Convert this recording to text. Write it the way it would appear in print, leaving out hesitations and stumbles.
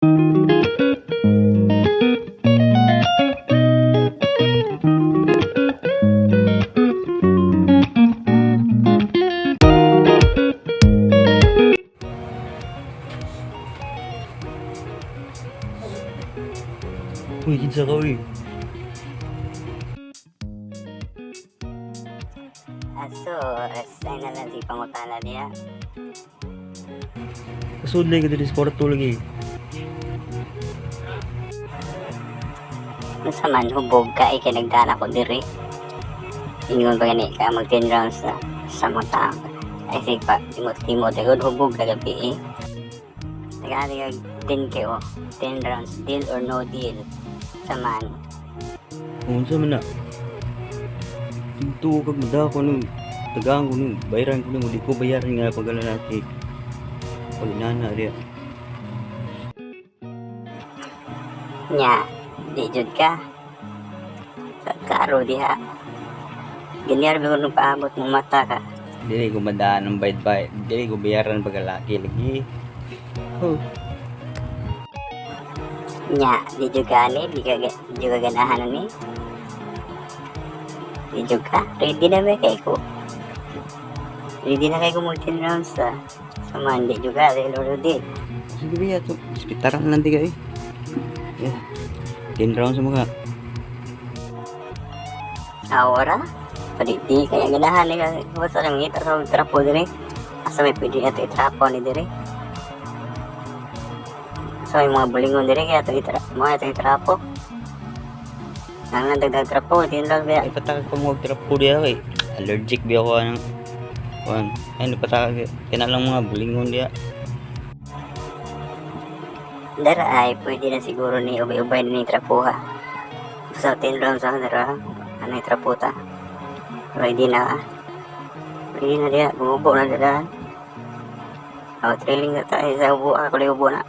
Uy, kinsa ka, uy? Aso, ay na lang si pangutana niya. Kasudlay ka diri sa kwarto lagi. Unsa man, hubog ka, ikay nagdana ko diri. Ingon pa gani ka mag 10 rounds na sa mga tao. Ay sige pa, timot-timot, agad hubog kagabi eh. Tagaan ka 10 ko, 10 rounds, deal or no deal. Sa man, Unsa man na? Dito kag mada ko nung tagaan ko nung bayaran ko nung di ko bayaran nga pagkalalaki. Pag nana diya. Nya, di jud ka. Sa klaro diha. Ganyar ba nung paabot mo mata ka. Dili ko madaan ang bayad bayad. Dili ko bayaran pagkalaki lagi. Oh, Nya, di jud ka ani, di jud ka ganahan ani. Di jud ka, ready na ba kay ko? Ready na kay ko mag 10 rounds ah. Sa man, di jud ka, di lolo di. Sige ba to? Dispitaran lang di ka eh. Yeah. 10 rounds sa mga. Ahora, pwede di kaya ganahan ni ka. Basta lang ngita sa trapo dire. Asa may pwede ato itrapo ni dire. Sa may mga bulingon dire kaya ato itra mga ato itrapo. Ang nang dagdag trapo, di lang ba? Ay patakag pa mo trapo diya kay. Allergic biya ko anang kuan. Ay napatakag kana lang mga bulingon diya. Dara ay pwede na siguro ni ubay-ubay ni trapo ha. Sa 10 rounds ha, dara. Ano yung trapo ta? Ready na ha. Ready na diya, bubo na dara. Oh, trailing na tayo sa ubo, ako ubo na.